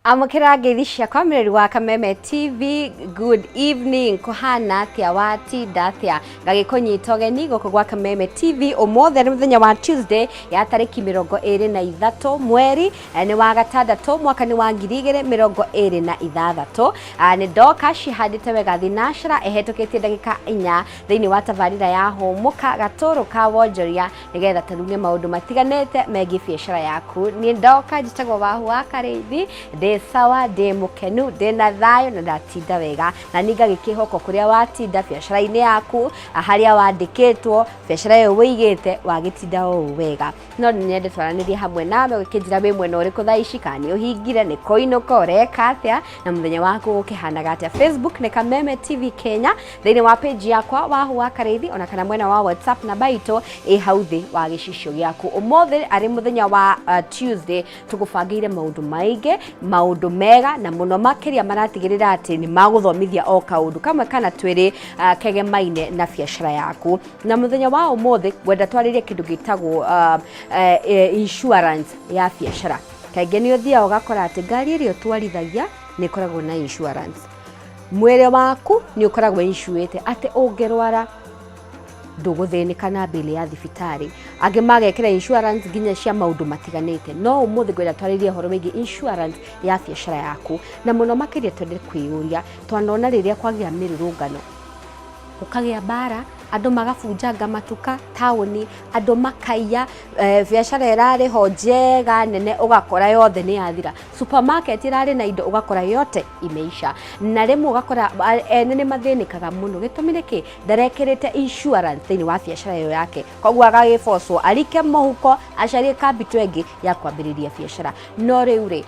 Amũkĩra ngeithi ciakwa mĩrori wa Kameme TV. Good evening, kũhana atĩa, watinda atĩa? Ngagĩkũnyita ũgeni gũkũ gwa Kameme TV ũmũthĩ nĩ mũthenya wa Tuesday ya tarĩki 23 mweri nĩ wa gatandatũ mwaka nĩ wa 2026. Nĩ ndoka cihandĩte wega thinacara ĩhetũkĩtie ndagĩka 4 thĩinĩ wa tabarĩra ya Hũmũka gatũrũ ka wonjoria, nĩgetha tũrunge maũndũ matiganĩte megiĩ biacara yaku. Niĩ ndoka njĩtagwo Wahu wa Karĩithi, ndĩ sawa, ndĩ mũkenu, ndĩ na thayũ na ndatinda wega, na niĩ ngagĩkĩhoka kũrĩa watinda biacara-inĩ yaku, harĩa wandĩkĩtwo, biacara ĩyo wĩigĩte, wagĩtinda o ũũ wega. No nĩ nyende twaranĩrie hamwe nawe ũgĩkĩnjĩra wĩ mwena ũrĩkũ thaa ici, kana nĩ ũhingire, nĩ kũinũka, ũreka atĩa, na mũthenya waku ũkĩhanaga atĩa. Facebook nĩ Kameme TV Kenya, thĩinĩ wa page yakwa Wahu wa Karĩithi, ona kana mwena wa WhatsApp namba itũ ĩ hau thĩ wa gĩcicio gĩaku. Ũmũthĩ arĩ mũthenya wa Tuesday, tũgũbangĩire maũndũ maingĩ, maũndũ mega na mũno makĩria maratigĩrĩra atĩ nĩ magũthomithia o kaũndũ kamwe kana twĩrĩ kegemaine na biacara yaku. Na mũthenya wa ũmũthĩ ngwenda twarĩrie kĩndũ gĩtagwo insurance ya biacara. Kaingĩ nĩ ũthiaga ũgakora atĩ ngari ĩrĩa ũtwarithagia nĩ ĩkoragwo na insurance. Mwĩrĩ waku nĩ ũkoragwo insuĩte atĩ ũngĩrwara ndũgũthĩnĩka na mbili ya thibitarĩ. Angĩ magekĩra insurance nginya cia maũndũ matiganĩte. No ũmũthĩ ngwenda twarĩrie ũhoro wĩgiĩ insurance ya biacara yaku, na mũno makĩria twende kwĩyũria, twanona rĩrĩa kwagĩa mĩrũrũngano, gũkagĩa mbara, andũ magabunjanga matuka taũni, andũ makaiya, biacara ĩrarĩ ho njega nene ũgakora yothe nĩ yathira. Supermarket ĩrarĩ na indo ũgakora yote imeisha. Na rĩmwe ũgakora ene nĩ mathĩnĩkaga mũno. Gĩtũmi nĩ kĩ? Ndarekĩrĩte insurance thĩinĩ wa biacara ĩyo yake. Koguo agagĩbocwo arike mũhuko acarie capital ĩngĩ ya kwambĩrĩria biacara. No rĩu rĩ,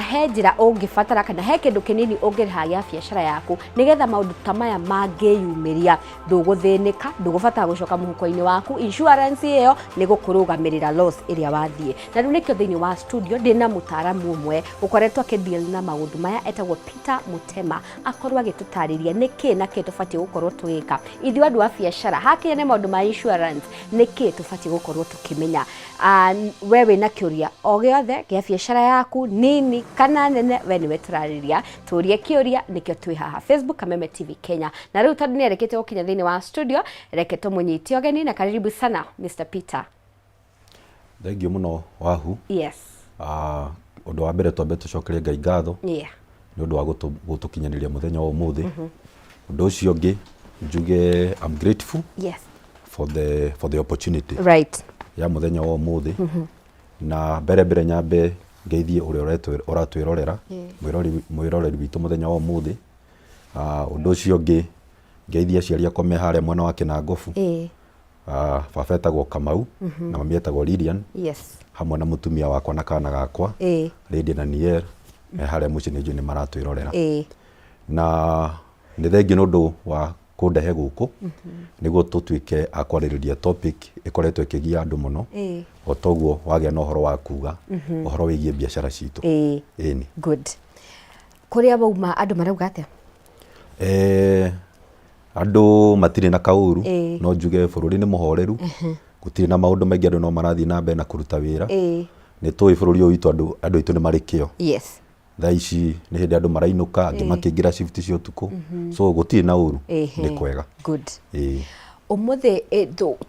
he njĩra ũngĩbatara kana he kĩndũ kĩnini ũngĩrĩha gĩa biacara yaku nĩgetha maũndũ ta maya mangĩyumĩria ndũgũthĩnĩka, ndũgũbatara gũcoka mũhuko-inĩ waku. Insurance ĩyo nĩ gũkũrũgamĩrĩra loss ĩrĩa wathiĩ. Na rĩu nĩkĩo thĩinĩ wa studio ndĩna mũtaaramu ũmwe ũkoretwo akĩdeal na maũndũ maya, etagwo Peter Mutema, akorwo agĩtũtarĩria nĩkĩ na kĩ tũbatiĩ gũkorwo tũgĩka ithuĩ andũ a biacara hakinya nĩ maũndũ ma insurance, nĩkĩ tũbatiĩ gũkorwo tũkĩmenya. We wĩna kĩũria o gĩothe gĩa biacara yaku nini kana nene, we nĩwe tũrarĩria, tũrie kĩũria, nĩkĩo twĩ haha Facebook Kameme TV Kenya. Na rĩu tondũ nĩ arĩkĩtie gũkinya thĩinĩ wa studio, reke tũmũnyite ũgeni na karibu sana Mr. Peter. Thengiũ mũno Wahu. Yes. Ũndũ wa mbere twambe tũcokerie Ngai ngatho nĩ ũndũ wa gũtũkinyanĩria mũthenya wa ũmũthĩ. Ũndũ ũcio ũngĩ njuge I'm grateful for the opportunity ya mũthenya wa ũmũthĩ. Na mbere mbere nyambe ngeithie ũrĩa ũratwĩrorera, mwĩroreri witũ mũthenya wa ũmũthĩ. Ũndũ ũcio ũngĩ ngeithie aciari akwa me harĩa mwena wa Kĩnangobu. Baba etagwo Kamau na mami etagwo Lilian hamwe na mũtumia wakwa na kana gakwa Lady Daniel me harĩa mũciĩ, nĩ njũĩ nĩ maratwĩrorera. Na nĩ thengiũ nĩ ũndũ wa kũndehe gũkũ nĩguo tũtuĩke a kwarĩrĩria topic ĩkoretwo ĩkĩgia andũ mũno, o toguo wagĩa na ũhoro wa kuga ũhoro wĩgiĩ biacara citũ. Ĩni. Good. Kũrĩa wauma andũ marauga atĩa? Andũ matirĩ na kaũru. No njuge bũrũri nĩ mũhoreru, gũtirĩ na maũndũ maingĩ, andũ no marathiĩ na mbere na kũruta wĩra. Nĩ tũĩ bũrũri ũyũ witũ andũ aitũ nĩ marĩ kĩo. Thaa ici nĩ hĩndĩ andũ marainũka, angĩ makĩingĩra shift cia ũtukũ, so gũtirĩ na ũru, nĩ kwega. Good. Ũmũthĩ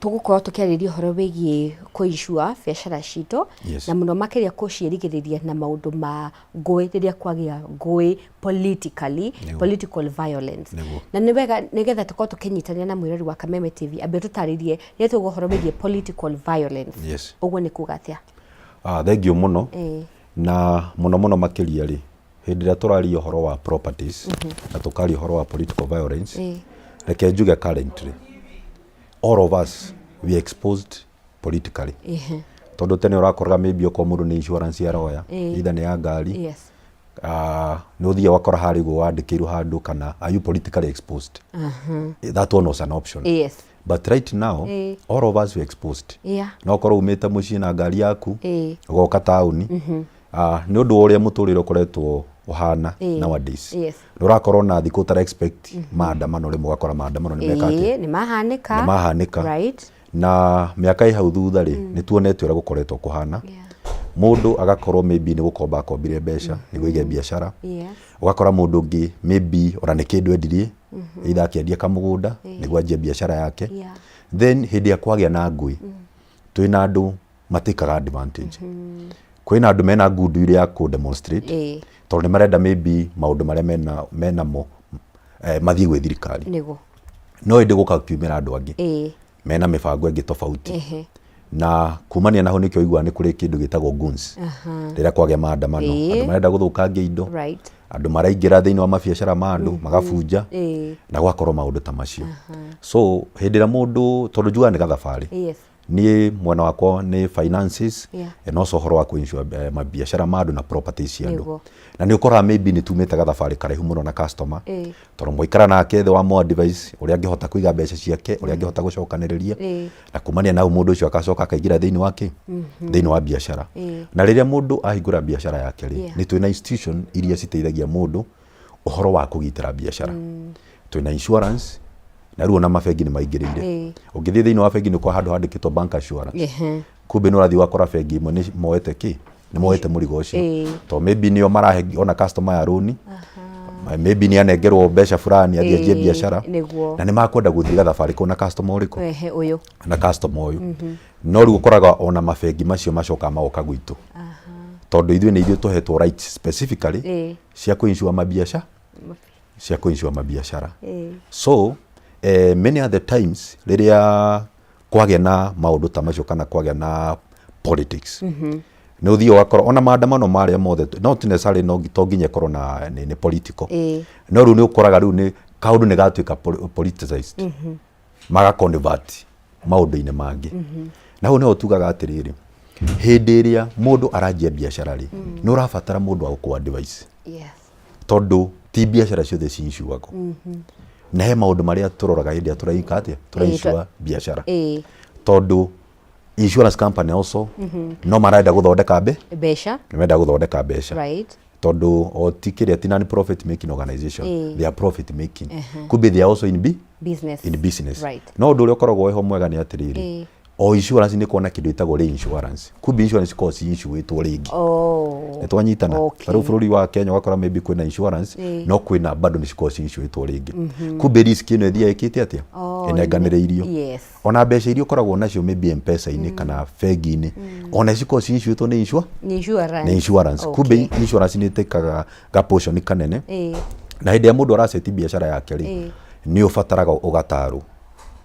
tũgũkorwo tũkĩarĩria ũhoro wĩgiĩ kũinsure biacara citũ, na mũno makĩria kũciĩrigĩrĩria na maũndũ ma ngũĩ, rĩrĩa kwagĩa ngũĩ politically, political violence. Na nĩ wega nĩgetha tũkorwo tũkĩnyitanĩra na mwĩrori wa Kameme TV, ambe tũtarĩrie rĩrĩa tuuga ũhoro wĩgiĩ political violence, ũguo nĩ kuga atĩa? Thengiũ mũno. Na mũno mũno makĩria rĩ, hĩndĩ ĩrĩa tũraria ũhoro wa properties na tũkaria ũhoro wa political violence, reke njuge currently all of us we are exposed politically, tondũ tene ũrakoraga maybe okorwo mũndũ nĩ insurance aroya, either nĩ ya ngari, nĩ ũthiaga ũgakora harĩa ũguo wandĩkĩirwo handũ kana are you politically exposed. That one was an option, but right now all of us we exposed. No ũkorwo umĩte mũciĩ na ngari yaku, ũgoka taũni, nĩ ũndũ wa ũrĩa mũtũrĩre ũkoretwo ũhana nowadays, nĩ ũrakorwo na thikũ ũtara expect maandamano, rĩmwe ũgakora maandamano nĩ meka atĩa? Ĩĩ, nĩ mahanĩka. Nĩ mahanĩka. Na mĩaka ĩ hau thutha rĩ, nĩ tuonete ũrĩa gũkoretwo kũhana. Mũndũ agakorwo maybe nĩ gũkomba akombire mbeca nĩguo aige biacara. Ũgakora mũndũ ũngĩ maybe ona nĩ kĩndũ endirie, either akĩendia kamũgũnda nĩguo anjie biacara yake. Then hĩndĩ ĩrĩa kwagĩa na ngũĩ, twĩna andũ matĩkaga advantage. Kwĩna andũ mena good will ya kũ demonstrate, tondũ nĩ marenda maybe maũndũ marĩa menamo mathiĩ gwĩ thirikari. No ĩndĩ gũka kiumĩra andũ angĩ mena mĩbango ĩngĩ tofauti. Na kumania naho nĩkĩo ũiguaga nĩ kũrĩ kĩndũ gĩtagwo goons. Rĩrĩa kwagĩa maandamano, andũ marenda gũthũkangia indo, andũ maraingĩra thĩinĩ wa mabiacara ma andũ magabunja, na gũgakorwo maũndũ ta macio. So hĩndĩ ĩrĩa mũndũ, tondũ njugaga nĩ gathabarĩ, niĩ mwena wakwa nĩ finances and also ũhoro wa kũ-insure mabiacara ma andũ na properties cia andũ. Na nĩ ũkoraga maybe nĩ tumĩte gathabarĩ karaihu mũno na customer, tondũ mwaikara nake thĩ wa mo advice ũrĩa angĩhota kũiga mbeca ciake, ũrĩa angĩhota gũcokanĩrĩria, na kumania na hau mũndũ ũcio agacoka akaingĩra thĩinĩ wa kĩ thĩinĩ wa biacara. Na rĩrĩa mũndũ ahingũra biacara yake rĩ, nĩ twĩna institution iria citeithagia mũndũ ũhoro wa kũgitĩra biacara. Twĩna insurance, na rĩu ona mabengi nĩ maingĩrĩire. Ũngĩthiĩ thĩinĩ wa bengi nĩ ũkora handũ handĩkĩtwo bank assurance. Kumbe nĩ ũrathiĩ ũgakora bengi imwe nĩ moete kĩ nĩ moete mũrigo ũcio, tondũ maybe nĩo marahe ona customer ya rũni, maybe nĩ anengerwo mbeca fulani athiĩ anjie biacara, na nĩ makwenda gũthiĩ gathabarĩ kau na customer ũrĩkũ? Ehe, ũyũ. Na customer ũyũ. No rĩu ũkoraga ona mabengi macio macokaga magoka gwitũ, tondũ ithuĩ nĩ ithuĩ tũhetwo rights specifically cia kũ-insure mabiacara, cia kũ-insure mabiacara. So many other times rĩrĩa kwagĩa na maũndũ ta macio kana kwagĩa na politics, nĩ ũthiĩ ũgakora ona maandamano marĩa mothe, not necessarily no to nginya ĩkorwo na nĩ political. No rĩu nĩ ũkoraga rĩu nĩ kaũndũ nĩ gatuĩka politicized, maga convert maũndũ-inĩ mangĩ. Na hau nĩho tugaga atĩrĩrĩ, hĩndĩ ĩrĩa mũndũ aranjia biacara rĩ, nĩ ũrabatara mũndũ wa gũkũ advice, tondũ ti biacara ciothe ci-insuragwo, na he maũndũ marĩa tũroraga hĩndĩ ĩrĩa tũraika atĩa, tũra-insure biacara, tondũ insurance company also no marenda gũthondeka mbeca. Nĩ marenda gũthondeka mbeca, tondũ o ti kĩrĩa ti non profit making organization, they are profit making. Kumbe they are also in business. In business. No ũndũ ũrĩa ũkoragwo wĩho mwega nĩ atĩrĩrĩ, o insurance nĩ kuona kĩndũ ĩtagwo reinsurance. Kumbe insurance ikoragwo ci-insurĩtwo rĩngĩ. Nĩ twanyitana? Okay. Ta rĩu bũrũri wa Kenya ũgakora maybe kwĩna insurance, no kwĩna bado nĩ cikoragwo ci-insurĩtwo rĩngĩ. Kumbe risk ĩno ĩthiaga ĩkĩte atĩa? Ĩnenganĩrĩirio. Ona mbeca iria ũkoragwo nacio maybe M-Pesa-inĩ kana bengi-inĩ, ona cikoragwo ci-insurĩtwo nĩ insure Nĩ insurance. Nĩ insurance. Kumbe insurance nĩ ĩtĩkaga ga portion kanene. Na hĩndĩ ĩrĩa mũndũ araceti biacara yake rĩ, nĩ ũbataraga ũgatarwo.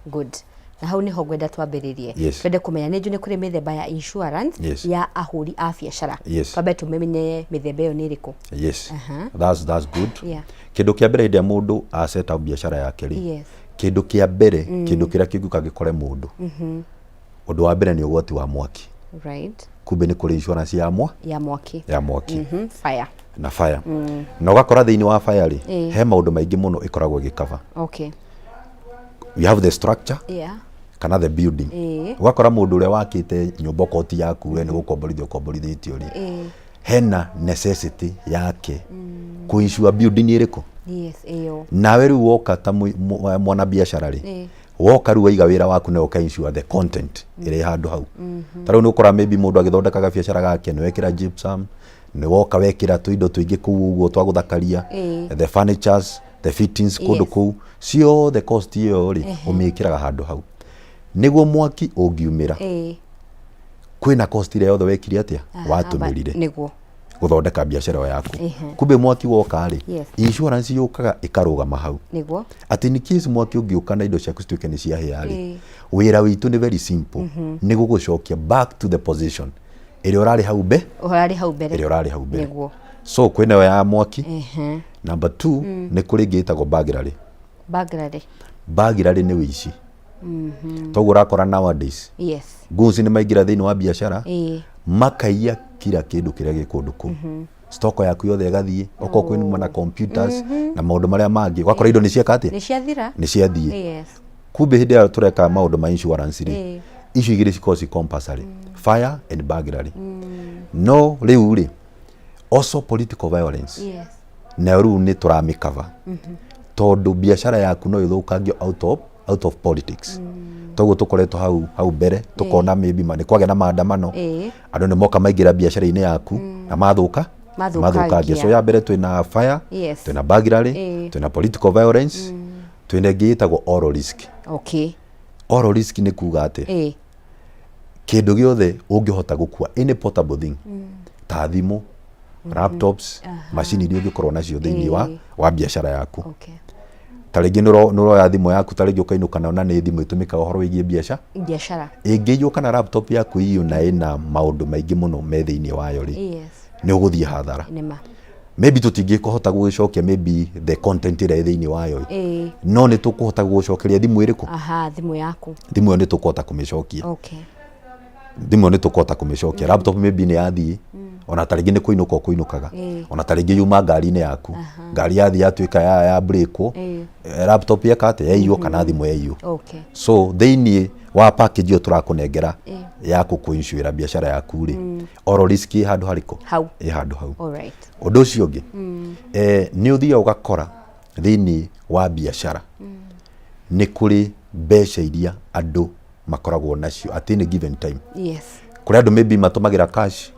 Good, na hau niho ngwenda twambĩrĩrie. Twende kũmenya, nĩ njũĩ nĩ kũrĩ mĩthemba ya insurance ya ahũri a biacara. Twambe tũmenye mĩthemba ĩyo nĩ ĩrĩkũ. Yes, that's good. Kĩndũ kĩa mbere hĩndĩ ĩrĩa mũndũ a set up biacara yake rĩ, kĩndũ kĩa mbere, kĩndũ kĩrĩa kĩngĩũka gĩkore mũndũ, ũndũ wa mbere nĩ ũgwati wa mwaki. Kumbe nĩ kũrĩ insurance ya ya mwaki. Ya mwaki. Fire. Na fire. Na ũgakora thĩinĩ wa fire rĩ, he maũndũ maingĩ mũno ĩkoragwo ĩgĩkaba. We have the structure kana the building. Ũgakora mũndũ ũrĩa wakĩte nyũmba koti yaku we nĩ gũkomborithia ũkomborithĩtio rĩ, hena necessity yake kũ-insure building ĩrĩkũ. Yes, ĩyo. Nawe rĩu woka ta mwana biacara rĩ, woka rĩu waiga wĩra waku na ũka insure the content ĩrĩ handũ hau. Ta rĩu nĩ ũkora maybe mũndũ agĩthondekaga biacara gake nĩ wekĩra gypsum, nĩ woka wekĩra tũindo tũingĩ kũu ũguo twa gũthakaria, the furnitures, the fittings kũndũ kũu ciothe, cost ĩyo rĩ, ũmĩkĩraga handũ hau nĩguo mwaki ũngiumĩra, kwĩna cost ĩrĩa yothe wekire atĩa, watũmĩrire gũthondeka biacara ĩyo yaku. Kumbe mwaki woka rĩ, insurance yũkaga ĩkarũgama hau, atĩ in case mwaki ũngĩũka na indo ciaku cituĩke nĩ ciahĩa rĩ, wĩra witũ nĩ very simple, nĩ gũgũcokia back to the position ĩrĩa ũrarĩ hau Ũrarĩ hau mbere. Ĩrĩa ũrarĩ hau mbere. So kwĩna ĩyo ya mwaki. Number two, nĩ kũrĩ ĩngĩ ĩtagwo burglary. Burglary. Burglary nĩ wĩici. Toguo ũrakora nowadays goons nĩ maingĩra thĩinĩ wa biacara, makaiya kila kĩndũ kĩrĩa gĩ kũndũ kũu, stock yaku yothe ĩgathiĩ, okorwo kwĩ na computers na maũndũ marĩa mangĩ, ũgakora indo nĩ cieka atĩa? Nĩ ciathira. Nĩ ciathiĩ. Kumbe hĩndĩ ĩrĩa tũreka maũndũ ma insurance rĩ, icio igĩrĩ cikoragwo ci compulsory, fire and burglary. No rĩu rĩ, also political violence, nayo rĩu nĩ tũramĩkaba, tondũ biacara yaku no ĩthũkangio out of politics. Toguo tũkoretwo hau hau mbere tũkona maybe nĩ kwagĩa na maandamano, andũ nĩ moka maingĩra biacara-inĩ yaku na mathũka. Mathũkangia. Mathũkangia. So ya mbere twĩna fire, twĩna burglary, twĩna political violence, twĩna ĩngĩ ĩtagwo oral risk. Oral risk nĩ kuga atĩ kĩndũ gĩothe ũngĩhota gũkua, any portable thing, ta thimũ, laptops, macini iria ũngĩkorwo nacio thĩinĩ wa biacara yaku. Ta rĩngĩ nĩ ũroya thimũ yaku, ta rĩngĩ ũkainũka nayo, na nĩ thimũ ĩtũmĩkaga ũhoro wĩgiĩ biacara. Biacara. Ĩngĩiywo kana laptop yaku iywo na ĩna maũndũ maingĩ mũno me thĩinĩ wayo rĩ, nĩ ũgũthiĩ hathara. Nĩma. Maybe tũtingĩkũhota gũgĩcokia maybe the content ĩrĩa ĩ thĩinĩ wayo ĩ, no nĩ tũkũhota gũgũcokeria thimũ ĩrĩkũ? Aha, thimũ yaku. Thimũ ĩyo nĩ tũkũhota kũmĩcokia. Thimũ ĩyo nĩ tũkũhota kũmĩcokia. Laptop maybe nĩ yathiĩ, ona ta rĩngĩ nĩ kũinũka ũkũinũkaga, ona ta rĩngĩ yuma ngari-inĩ yaku, ngari yathiĩ yatuĩka ya breakwo, laptop yeka atĩa? Yaiywo kana thimũ yaiywo. So thĩinĩ wa package ĩyo tũrakũnengera ya gũkũ-insuĩra biacara yaku rĩ, oro risk ĩ handũ harĩkũ? Hau. Ĩ handũ hau. All right. Ũndũ ũcio ũngĩ, nĩ ũthiaga ũgakora thĩinĩ wa biacara nĩ kũrĩ mbeca iria andũ makoragwo nacio at any given time. Kũrĩ andũ maybe matũmagĩra cash,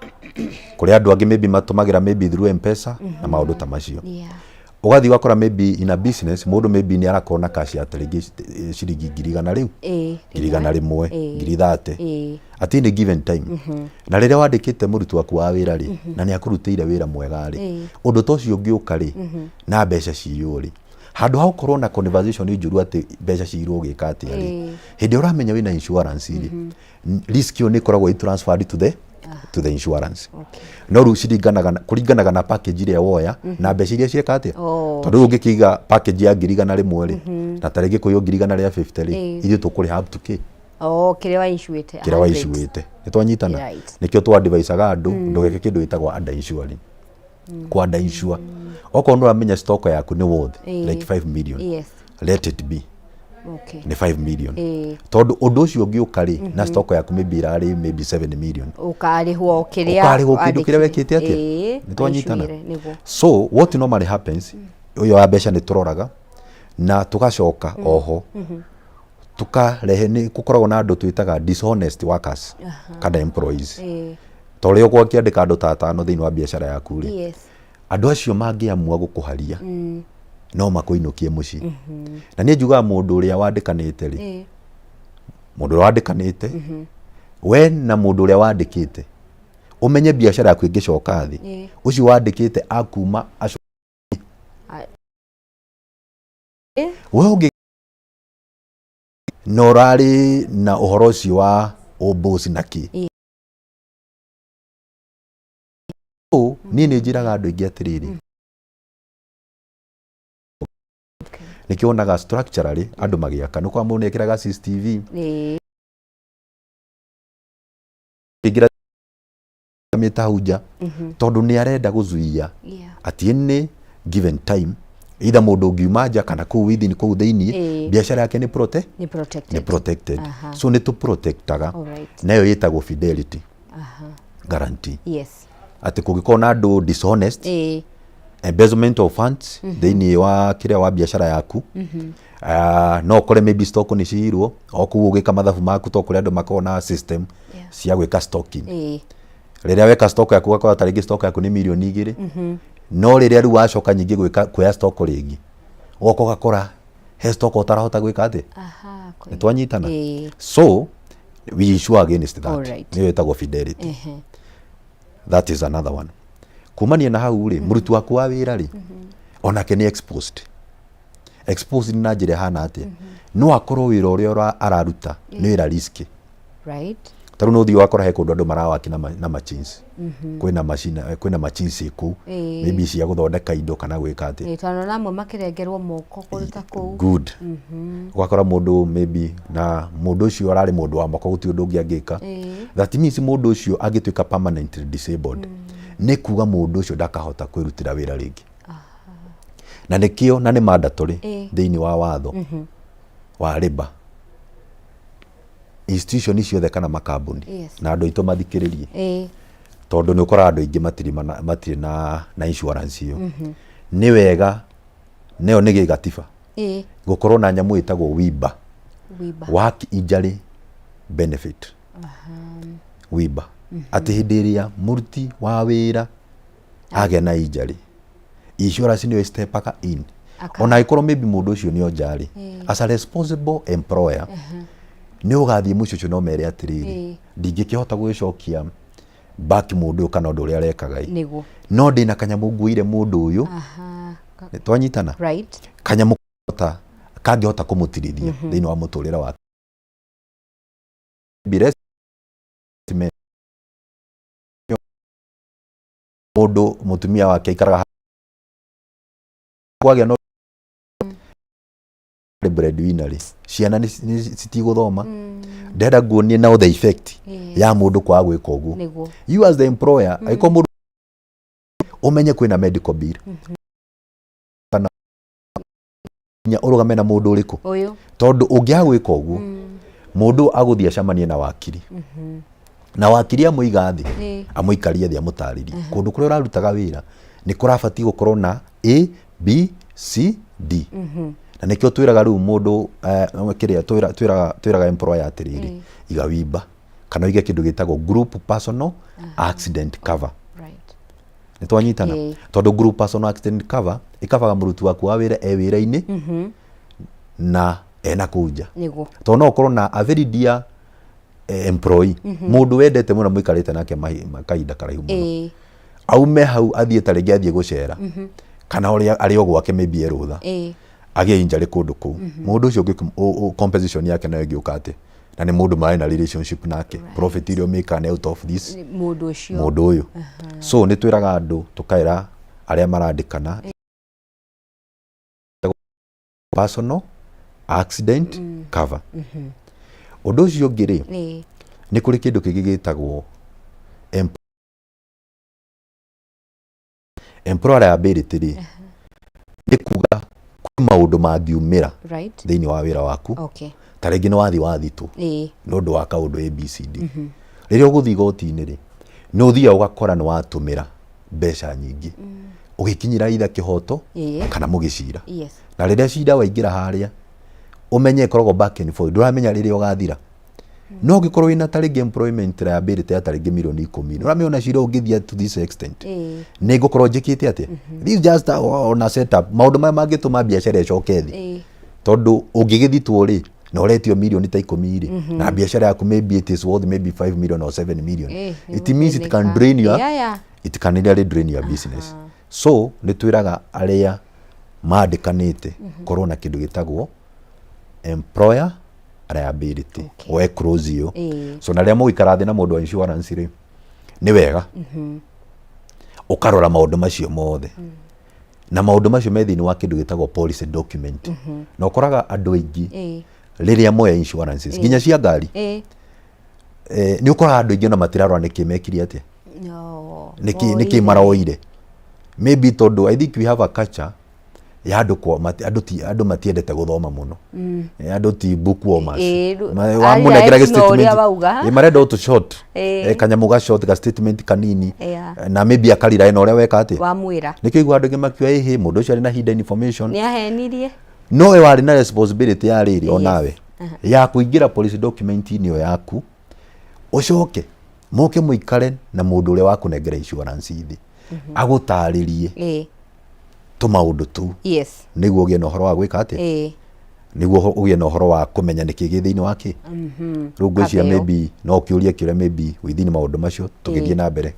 kũrĩ andũ angĩ maybe matũmagĩra maybe through M-Pesa na maũndũ ta macio. Ũgathiĩ ũgakora maybe in a business mũndũ maybe nĩ arakorwo na cash ya tarĩngĩ ciringi 100,000 rĩu, 100,000, 30,000 at any given time. Na rĩrĩa wandĩkĩte mũruti waku wa wĩra rĩ, na nĩ akũrutĩire wĩra mwega rĩ, ũndũ ta ũcio ũngĩũka rĩ, na mbeca ciywo rĩ, handũ ha gũkorwo na conversation njũru atĩ mbeca ciirwo ũgĩka atĩa rĩ, hĩndĩ ĩrĩa ũramenya wĩna insurance rĩ, risk ĩyo nĩ ĩkoragwo ĩ transferred to the insurance. No rĩu ciringanaga kũringanaga na package ĩrĩa woya na mbeca iria cieka atĩa. Tondũ rĩu ũngĩkĩiga package ya 100,000 rĩ, na ta rĩngĩ kũiywo 150,000 rĩ, ithuĩ tũkũrĩha up to k Oh, kĩrĩa wainsuĩte. Kĩrĩa wainsuĩte. Nĩ twanyitana? Right. Nĩkĩo tũ advisaga andũ ndũgeke kĩndũ gĩtagwo under insuring. Kũ under insure, okorwo nĩ ũramenya stock yaku nĩ worth like 5 million, let it be nĩ 5 million, tondũ ũndũ ũcio ũngĩũka rĩ, na stock yaku maybe ĩrarĩ maybe 7 million, Ũkarĩhwo kĩrĩa ũkarĩhwo kĩndũ kĩrĩa wekĩte atĩa? Nĩ twanyitana? Wainsuire, nĩguo. So what normally happens, ũyũ wa mbeca nĩ tũroraga na tũgacoka oho tukarehe, nĩ gũkoragwo na andũ twĩtaga dishonest workers kana employees. Ta ũrĩa ũgũkĩandĩka andũ ta atano thĩinĩ wa biacara yaku rĩ, andũ acio mangĩamua gũkũharia no makũinũkie mũciĩ. Na niĩ njugaga mũndũ ũrĩa wandĩkanĩte rĩ, mũndũ ũrĩa wandĩkanĩte we na mũndũ ũrĩa wandĩkĩte, ũmenye biacara yaku ĩngĩcoka thĩ, ũcio wandĩkĩte akuma we ũngĩ na ũrarĩ na ũhoro ũcio wa ũmbũci na kĩ. So niĩ nĩ njĩraga andũ aingĩ atĩrĩrĩ, nĩkĩo wonaga structurally andũ magĩaka nĩ kwa mũndũ nĩ ekĩraga CCTV, ĩngĩra mĩta nja, tondũ nĩ arenda gũzuia at any given time either mũndũ ũngiuma nja kana kũu within, kũu thĩiniĩ, biacara yake nĩ nĩ protected. Nĩ protected. So nĩ tũ protectaga. Nayo ĩtagwo fidelity guarantee, atĩ kũngĩkorwo na andũ dishonest, embezzlement of funds thĩinĩ wa kĩrĩa wa biacara yaku, no ũkore maybe stock nĩ ciirwo o kũu ũgĩka mathabu maku, to kũrĩ andũ makoragwo na system cia gwĩka stocking. Rĩrĩa weka stock yaku, ũgakora ta rĩngĩ stock yaku nĩ 2 mirioni, no rĩrĩa rĩu wacoka nyingĩ gwĩka kuoya stock rĩngĩ, ũgoka ũgakora he stock ũtarahota gwĩka atĩa. Nĩ twanyitana? So we insure against that. Nĩyo ĩtagwo fidelity. That is another one. Kumania na hau rĩ, mũruti waku wa wĩra rĩ, onake nĩ exposed na njĩra ĩhana atĩa? No akorwo wĩra ũrĩa araruta nĩ wĩra risky. Ta rĩu no ũthiĩ ũgakora he kũndũ andũ marawaki na machines, kwĩna machine, kwĩna machines kũu, maybe cia gũthondeka indo kana gwĩka atĩa. Twanona amwe makĩrengerwo moko kũruta kũu. Good. Ũgakora mũndũ maybe na mũndũ ũcio ararĩ mũndũ wa moko, gũtirĩ ũndũ ũngĩ angĩka. That means mũndũ ũcio angĩtuĩka permanently disabled, nĩ kuga mũndũ ũcio ndakahota kwĩrutĩra wĩra rĩngĩ, na nĩkĩo na nĩ mandatory thĩinĩ wa watho wa labour, institution ciothe kana makambuni, na andũ aitũ mathikĩrĩrie, tondũ nĩ ũkoraga andũ aingĩ matirĩ na insurance ĩyo. Nĩ wega, nayo nĩ gĩgatiba, gũkorwo na nyamũ ĩtagwo WIBA. Wiba. Work injury benefit, WIBA, atĩ hĩndĩ ĩrĩa mũruti wa wĩra agĩa na injury, insurance nĩyo stepaga in. Ona angĩkorwo maybe mũndũ ũcio nĩ onja rĩ, as a responsible employer nĩ ũgathiĩ mũciĩ ũcio no mere atĩrĩrĩ, ndingĩkĩhota gũgĩcokia back mũndũ ũyũ kana ũndũ ũrĩa arekaga ĩ, no ndĩna kanyamũ nguĩire mũndũ ũyũ. Twanyitana? Right. Kanyamũ ta kangĩhota kũmũtirithia thĩinĩ wa mũtũrĩre wake. Be rest- mũndũ mũtumia wake aikaraga kwagĩa no breadwinner rĩ, ciana nĩ citigũthoma. Ndĩrenda nguonie now the effect ya mũndũ kwaga gwĩka ũguo. You as the employer, angĩkorwo mũndũ ũmenye kwĩna medical bill kana nginya ũrũgame na mũndũ ũrĩkũ ũyũ, tondũ ũngĩaga gwĩka ũguo, mũndũ agũthiĩ acemanie na wakiri na wakiri amũiga thĩ, amũikarie thĩ, amũtarĩrie kũndũ kũrĩa ũrarutaga wĩra nĩ kũrabatiĩ gũkorwo na A B C D. Na nĩkĩo twĩraga rĩu mũndũ kĩrĩa twĩraga employer atĩrĩrĩ, iga WIBA kana ũige kĩndũ gĩtagwo group personal accident cover. Nĩ twanyitana? Ĩĩ. Tondũ group personal accident cover ĩkavaga mũruti waku wa wĩra e wĩra-inĩ na ena kũu nja, tondũ no ũkorwo na a very dear employee, mũndũ wendete mũno, mũikarĩte nake kahinda karaihu mũno, aume hau athiĩ ta rĩngĩ athiĩ gũcera kana ũrĩa arĩ o gwake, maybe e rũtha, agĩe injury kũndũ kũu. Mũndũ ũcio compensation yake nayo ĩngĩũka atĩ na nĩ mũndũ marĩ na relationship nake, profit iria ũmĩkaga nĩ out of this mũndũ ũcio. Mũndũ ũyũ. So nĩ twĩraga andũ, tũkaĩra arĩa marandĩkana personal accident cover. Ũndũ ũcio ũngĩ rĩ, nĩ kũrĩ kĩndũ kĩngĩ gĩtagwo employer liability rĩ, nĩ kuga kwĩ maũndũ mangiumĩra thĩinĩ wa wĩra waku, ta rĩngĩ nĩ wathiĩ wathitũ nĩ ũndũ wa kaũndũ ABCD. Rĩrĩa ũgũthiĩ igoti-inĩ rĩ, nĩ ũthiaga ũgakora nĩ watũmĩra mbeca nyingĩ ũgĩkinyĩra either kĩhoto kana mũgĩcira. Na rĩrĩa cira waingĩra harĩa, ũmenye ĩkoragwo back and forth, ndũramenya rĩrĩa ũgathira. No ũngĩkorwo wĩna ta rĩngĩ employment liability ya ta rĩngĩ mirioni 10, nĩ ũramenya ona cira ũngĩthiĩ to this extent, nĩ ngũkorwo njĩkĩte atĩa? This is just ona setup, maũndũ maya mangĩtũma biacara ĩcoke thĩ, tondũ ũngĩgĩthitwo rĩ, na ũretio mirioni ta 10 rĩ, na biacara yaku maybe it is worth maybe 5 million or 7 million, it means it can drain your it can really drain your business. So nĩ twĩraga arĩa mandĩkanĩte korwo na kĩndũ gĩtagwo employer liability, woe clause ĩyo. So na rĩrĩa mũgũikara thĩ na mũndũ wa insurance rĩ, nĩ wega ũkarora maũndũ macio mothe, na maũndũ macio me thĩinĩ wa kĩndũ gĩtagwo policy document. Na ũkoraga andũ aingĩ rĩrĩa moya insurances nginya cia ngari, nĩ ũkoraga andũ aingĩ ona matirarora nĩkĩ mekire atĩa, No. nĩkĩ maroire. Maybe tondũ I think we have a culture ya andũ kwa andũ ti andũ matiendete gũthoma mũno. Andũ ti bookwormers. Wamũnengera arĩa no ũrĩa statement wauga. Marenda ũtũ short, kanyamũ ga short, ga statement kanini, na maybe akarira na ũrĩa weka atĩa, wamwĩra. Nĩkĩo igua andũ aingĩ makiuga ĩhĩ mũndũ ũcio arĩ na hidden information. Nĩ ahenirie. No we warĩ na responsibility ya rĩrĩ onawe ya kũingĩra policy document-inĩ ĩyo yaku, ũcoke moke mũikare na mũndũ ũrĩa wakũnengera insurance thĩ agũtarĩrie tũmaũndũ tũu, nĩguo ũgĩe na ũhoro wa gwĩka atĩa, nĩguo ũgĩe na ũhoro wa kũmenya nĩkĩ gĩ thĩinĩ wa kĩ. Rĩu ngwĩciria Kabeo. maybe no ũkĩũrie kĩũria maybe within maũndũ macio tũgĩthiĩ na mbere.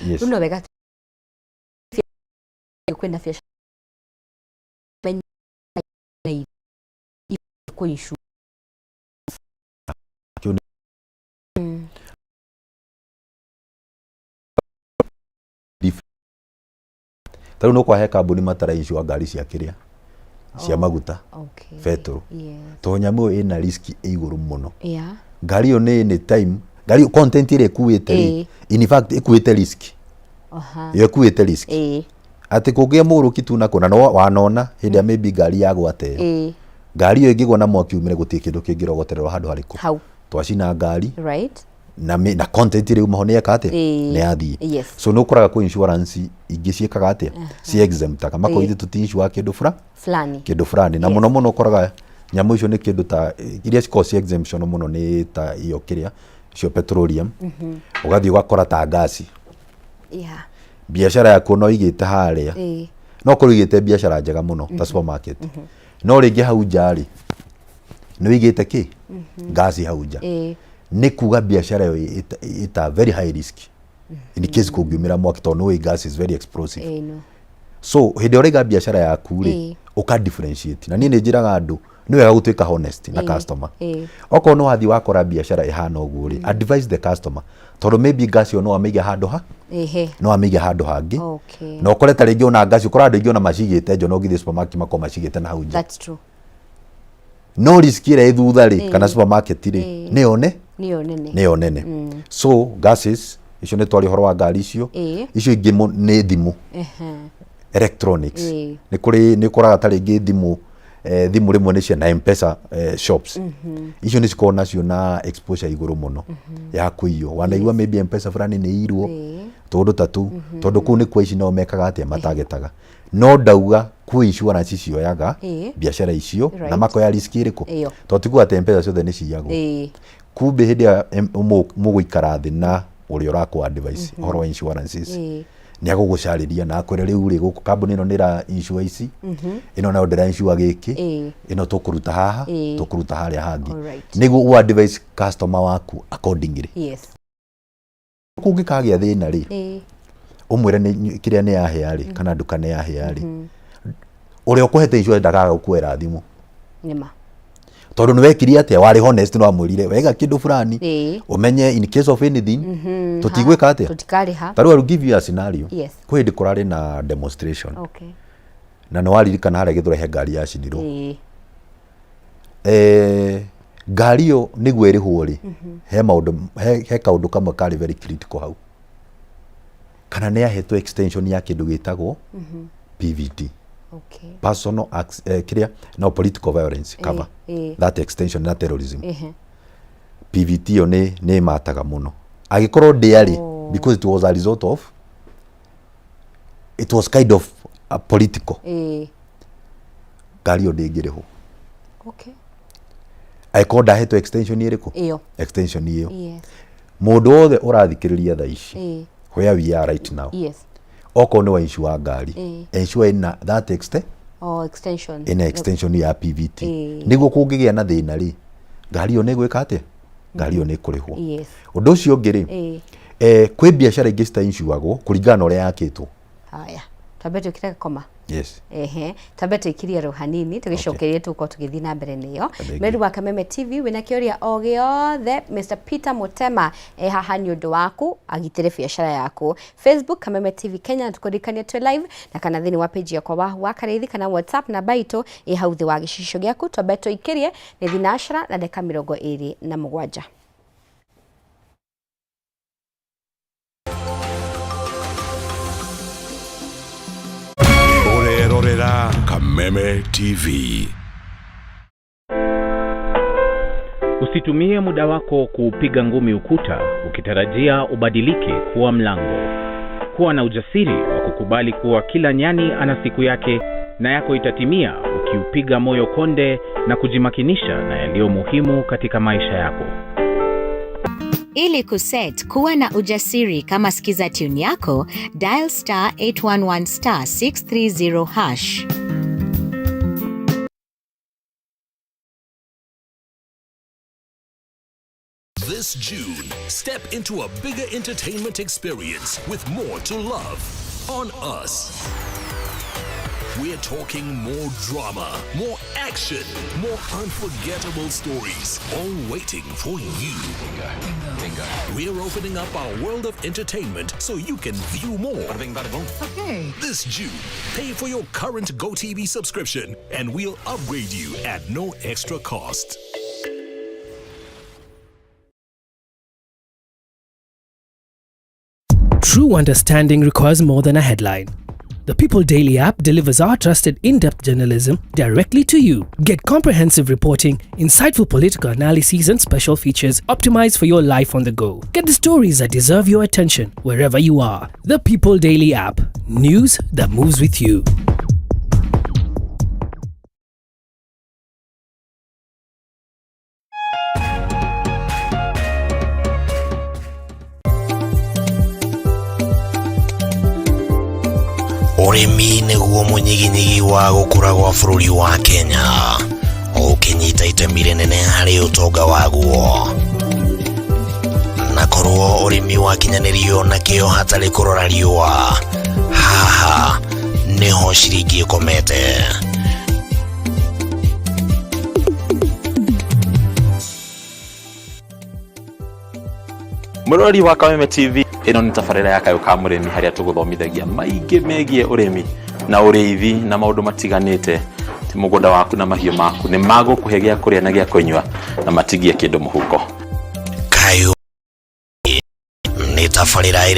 Yes. Rĩu no wega kwĩna biacara kũ Kĩu. Ta rĩu no kwahe kambuni matara insure ngari cia kĩrĩa cia maguta, betũrũ, tondũ nyamũ ĩyo ĩna risk ĩ igũrũ mũno. Ngari ĩyo nĩ anytime ngari ĩyo content ĩrĩa ĩkuĩte rĩ, in fact ĩkuĩte risk ĩyo, ĩkuĩte risk atĩ kũngĩa mũgũrũki tu na kũna no wanona hĩndĩ ĩrĩa maybe ngari yagwata ĩyo, ngari ĩyo ĩngĩgwa na mwaki umĩre, gũtirĩ kĩndũ kĩngĩrogotererwo handũ harĩkũ. Hau. Twacina ngari. Na content ĩrĩa uma ho nĩ eka atĩa? Ĩĩ. Nĩ yathiĩ. So nĩ ũkoraga kwĩ insurance ingĩ ciĩkaga atĩa? Ci exemptaga, makorwo ithuĩ tũti insure kĩndũ fura Fulani. Kĩndũ fulani. Na mũno mũno ũkoraga nyamũ icio nĩ kĩndũ ta iria cikoragwo ci exemption mũno, nĩ ta iyo kĩrĩa icio petroleum. Ũgathiĩ ũgakora ta ngasi, biacara yaku no igĩte harĩa, no korwo igĩte biacara njega mũno ta supermarket, no rĩngĩ hau nja rĩ, nĩ wĩigĩte kĩ ngasi hau nja. Nĩ kuga biacara ĩyo ĩta very high risk in case kũngiumĩra mwaki, tondũ nĩ gas is very explosive. Ĩĩ, no. So hĩndĩ ĩrĩa ũraiga biacara yaku rĩ, ũka differentiate. Na niĩ nĩ njĩraga andũ nĩ wega gũtuĩka honest na customer. Okorwo nĩ wathiĩ wakora biacara ĩhana ũguo rĩ, advise the customer, tondũ maybe gas ĩyo no amĩige handũ ha no amĩige handũ hangĩ, na ũkore ta rĩngĩ ona gas, ũkora andũ aingĩ ona macigĩte nja, no ũngĩthiĩ supermarket makorwo macigĩte na hau nja. That's true. No risk ĩrĩa ĩ thutha rĩ, kana supermarket rĩ, nĩyo ne Nĩyo nene. Nĩyo nene. So gases icio, nĩ twaria ũhoro wa ngari icio. Icio ingĩ nĩ thimũ, electronics. Nĩ kũrĩ, nĩ ũkoraga ta rĩngĩ thimũ, thimũ rĩmwe nĩ cia na Mpesa, shops icio nĩ cikoragwo nacio na exposure igũrũ mũno ya kũiywo. Wanaigua maybe Mpesa fulani nĩ irwo, tũndũ ta tũu, tondũ kũu nĩkuo ici nao mekaga atĩa? Matagetaga. No ndauga kwĩ insurance cioyaga biacara icio na makoya risk ĩrĩkũ? Ĩyo. Tondũ tikuga atĩ Mpesa ciothe nĩ ciyagwo. Kumbe hĩndĩ ĩrĩa mũgũikara thĩ na ũrĩa ũrakũ advice ũhoro wa insurances, nĩ agũgũcarĩria na akwĩre, rĩu rĩ, gũkũ kambuni ĩno nĩ ĩra insure ici, ĩno nayo ndĩra insure gĩkĩ, ĩno tũkũruta haha, tũkũruta harĩa hangĩ, nĩguo ũ advise customer waku accordingly. Kũngĩkagĩa thĩna rĩ, ũmwĩre nĩ kĩrĩa nĩ yahĩa rĩ, kana nduka nĩ yahĩa rĩ, ũrĩa ũkũhete insurance ndakaga gũkuoera thimũ. Nĩma. Tondũ nĩ wekire atĩa? Warĩ honest, nĩ wamwĩrire wega kĩndũ fulani, ũmenye in case of anything tũtigwĩka atĩa? Tũtikarĩha. Ta rĩu I will give you a scenario. Kwĩ hĩndĩ kũrarĩ na demonstration, na nĩ waririkana harĩa Gĩthũrai he ngari yacinirwo. Ngari ĩyo nĩguo ĩrĩhwo rĩ, he maũndũ, he kaũndũ kamwe karĩ very critical hau, kana nĩ yahetwo extension ya kĩndũ gĩtagwo PVT, personal kĩrĩa no political violence cover, that extension na terrorism. PVT ĩyo nĩ ĩmataga mũno angĩkorwo ndĩarĩ, because it was a result of, it was kind of a political, ngari ĩyo ndĩngĩrĩhwo angĩkorwo ndahetwo extension ĩrĩkũ? Ĩyo. Extension ĩyo. Mũndũ wothe ũrathikĩrĩria thaa ici, where we are right now, okorwo nĩ wa insure ngari, insure ina that extent, Oh, extension. Ina extension ya PVT, nĩguo kũngĩgĩa na thĩna rĩ, ngari ĩyo nĩ ĩgwĩka atĩa? Ngari ĩyo nĩ ĩkũrĩhwo. Ũndũ ũcio ũngĩ rĩ, kwĩ biacara ingĩ cita-insuagwo kũringana na ũrĩa yakĩtwo. Haya, twambe twĩkĩre gakoma. Yes. Ehe, twambe tũikirie ro hanini, tũgĩcokerie tũgũkorwo tũgĩthiĩ na mbere nĩyo. Thank you. Meru wa Kameme TV, wĩna kĩũria o gĩothe, Mr Peter Mutema e haha nĩ ũndũ waku, agitĩre biacara yaku. Facebook, Kameme TV Kenya, tũkũririkania twĩ live, na kana thĩinĩ wa page yakwa wa Karĩithi, kana WhatsApp namba itũ ĩ hau thĩ wa gĩcicio gĩaku. Twambe tũikĩrie, nĩ thinacara na ndagĩka 27. Ũrerorera Kameme TV. Usitumie muda wako kuupiga ngumi ukuta ukitarajia ubadilike kuwa mlango. Kuwa na ujasiri wa kukubali kuwa kila nyani ana siku yake, na yako itatimia ukiupiga moyo konde na kujimakinisha na yaliyo muhimu katika maisha yako. Ili kuset kuwa na ujasiri kama skiza tune yako, dial *811*630#. This June, step into a bigger entertainment experience with more to love on us. We're talking more drama, more action, more unforgettable stories, all waiting for you. We're opening up our world of entertainment so you can view more. Okay. This June, pay for your current GoTV subscription and we'll upgrade you at no extra cost. True understanding requires more than a headline. The People Daily app delivers our trusted in depth journalism directly to you. Get comprehensive reporting, insightful political analyses, and special features optimized for your life on the go. Get the stories that deserve your attention wherever you are. The People Daily app. News that moves with you. Ũrĩmi nĩguo mũnyiginyigi wa gũkũra gwa bũrũri wa Kenya, ũkĩnyita itemi rĩnene harĩ ũtonga waguo. Na korwo ũrĩmi wakinyanĩrio na kĩo hatarĩ kũrora riũa, haha nĩho ciringi ĩkomete. Mũrori wa Kameme TV, ĩno nĩ tabarĩra ya Kayũ ka Mũrĩmi, harĩa tũgũthomithagia maingĩ megiĩ ũrĩmi na ũrĩithi na maũndũ matiganĩte. Ti mũgũnda waku na mahiũ maku nĩ magũkũhe gĩa kũrĩa na gĩa kũnyua na matigie kĩndũ mũhuko. Kayũ nĩ tabarĩra.